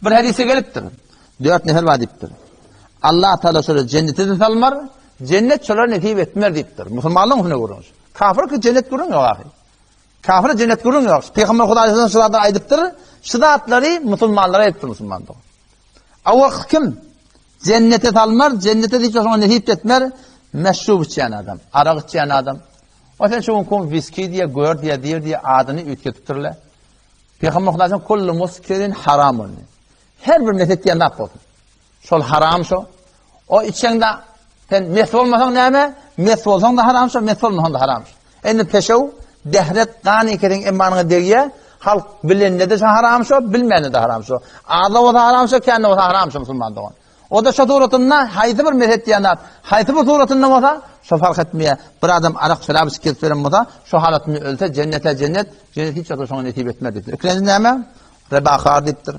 Bir hadise gelipdir. Dört nefer bar diýipdir. Allah Taala şolara jennete de salmar, jennet şolara nesip etmez diýipdir. Musulmanlaryň üstüne gürrüň. Kafir ki jennet gürrüň ýok ahy. Kafir jennet gürrüň ýok. Peygamber Hudaý şu zatlary aýdypdyr. Şu zatlary musulmanlara aýdypdyr musulman dogan. Awak kim? Jennete salmar, jennete hiç şoňa nesip etmez. Meşrub içýän adam, arak içýän adam. O sen şu gün viski diýe, gör diýe, diýe diýe adyny üýtgetipdirler. Pygamber Hudaýdan kullu muskirin haramun. Her bir mes etýän zat bolsun. Şol haram şo. O içeňde sen mes bolmasaň näme? Mes bolsaň da haram şo, mes bolmasaň da haram şo. Indi peşew, dehret, gan ikisiň emmanyňa degýä. Halk bilende de haram şo, bilmände de haram şo. Azda bolsa haram şo, kände bolsa haram şo musulman dogan. O-da şo suratynda haýsy bir mes etýän zat, haýsy bir suratynda bolsa, şo fark etmeýär. Bir adam arak, şerap içip gezip ýören bolsa, şo halatynda ölse, jennete jennet, jennet hiç wagtda şoňa nesip etmez diýipdir. Ikilenji näme? Rebahar diýipdir.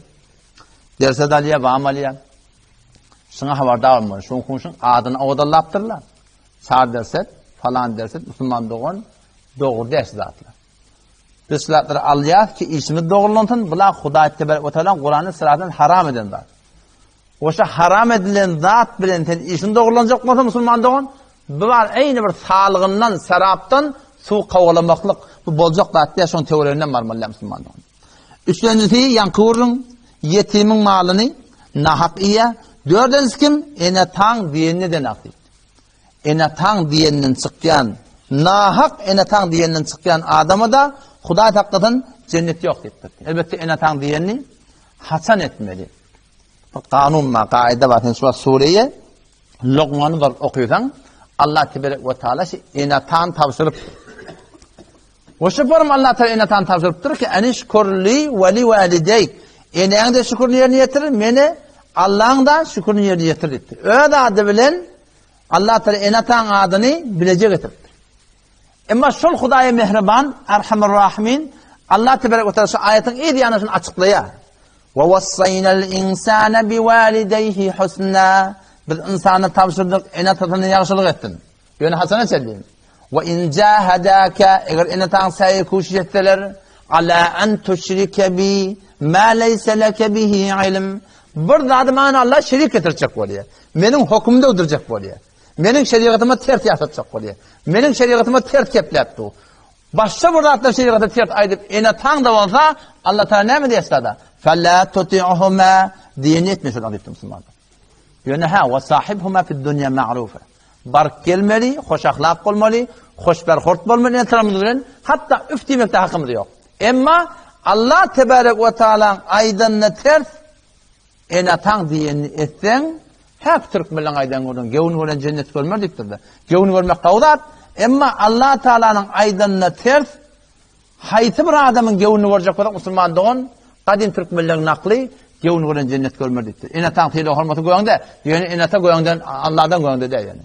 Derse de alýar, bam alýar. Şuňa habardar bolmaly. Şuň şuň adyny owadallapdyrlar. Çar derset, falan derset, musulman dogan, dogry däl şu zatlar. Biz şu zatlary alýarys ki, işimiz dogrulansyn, bular Hudaý tebarek we taala Kurany sıradan haram eden zat. Oşa haram edilen zat bilen sen işiň dogrulanjak bolsa musulman dogan, bu bar eýni bir salgyndan, serapdan suw kowalamaklyk, bu boljak zat däl, şoň töwereginden barmaly musulman dogan. Üçlenjisi ýaňky gürrüň, ýetimiň malyny nahak iýýär. Dördünjisi kim? Ene-ataň diýenini edenak diýip. Ene-ataň diýeninden çykýan, nahak ene-ataň diýeninden çykýan adama-da Hudaý saklasyn, jennet ýok diýipdir. Elbetde ene-ataň diýenini haçan etmeli? Bir kanun bar, kaida bar. Sen şu wagt sureýe Lokmany baryp okysaň, Allah teberek we taala şu ene-atany tabşyrypdyr. We şu forum Allah taala ene-atany tabşyrypdyr ki, enişkurli we li walideyk. Eneň de şükürni ýerine ýetir, meni Allaň da şükürni ýerine ýetir diýipdir. Öz ady bilen Allah taala ene-ataň adyny bileje getiripdir. Emma şol Hudaýa mähriban, Erhamur Rahimin Allah teberek we taala şu aýatyň yz ýanyny şuny açyklaýar. Ve wassaýnal insana biwalideyhi husna. Biz ynsana tabşyrdyk, ene-atasyna ýagşylyk etsin. Ýöne haçana çenli? Ve in jahadaka eger ene-ataň saýy kuşiş etseler, ala an tuşrike bi ma leysa leke bihi ilm. Bir zady maňa Allah şerik getirjek bolýar. Meniň hökümde döwdürjek bolýar. Meniň şerigatyma ters ýasatjak bolýar. Meniň şerigatyma ters kepläp dur. Başga bir zatlar şerigata ters aýdyp, ene-ataň-da bolsa, Allah Taala näme diýýär şurada? Fela tuti'huma diýeni etme şolar diýipdir musulmanlar. Ýöne hä, we sahibhuma fid dunýa ma'rufa. Baryp gelmeli, hoş ahlak bolmaly, hoş berhort bolmaly ene-atalarymyz bilen, hatda üf diýmekde hakymyz ýok. Emma Allah tebarek we taalaň aýdanyna ters Ene-ataň diýenini etseň, häk türkmenleň aýdan gürrüňi, Göwün gören jennet görmer diýipdir-de. Göwün görmek gowy zat, emma Allah Tagalanyň aýdanyna ters, haýsy bir adamyň göwnüni görjek bolsak, musulman dogan, gadym türkmenleň nakly, Göwün gören jennet görmer diýipdir. Ene-ataň sylag-hormaty göňde, ýöne ene-ata göňden, Allahdan göňde däl ýöne.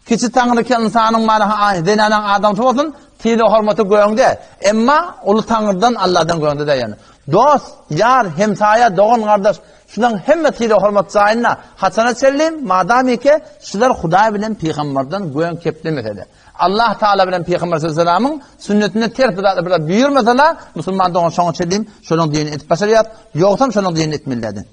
Kiçi Taňry ki ynsanyň marahy zenanaň adamsy bolsun, sylag-hormaty göňde. Emma uly Taňrydan, Alladan göňde däl ýöne. Dost, ýar, hemsaýa, dogan-gardaş, şulaň hemme sylag-hormat jaýynda. Haçana çenli? Madamyke şular Hudaý bilen pygamberden göň keplemese-de. Allah Taala bilen pygamber sallallahu sünnetine ters bir zatlar bir zat buýurmasa-da, musulman dogan şoňa çenli şolaň diýenini edip başarýar. Ýogsam şolaň diýenini etmeli däl.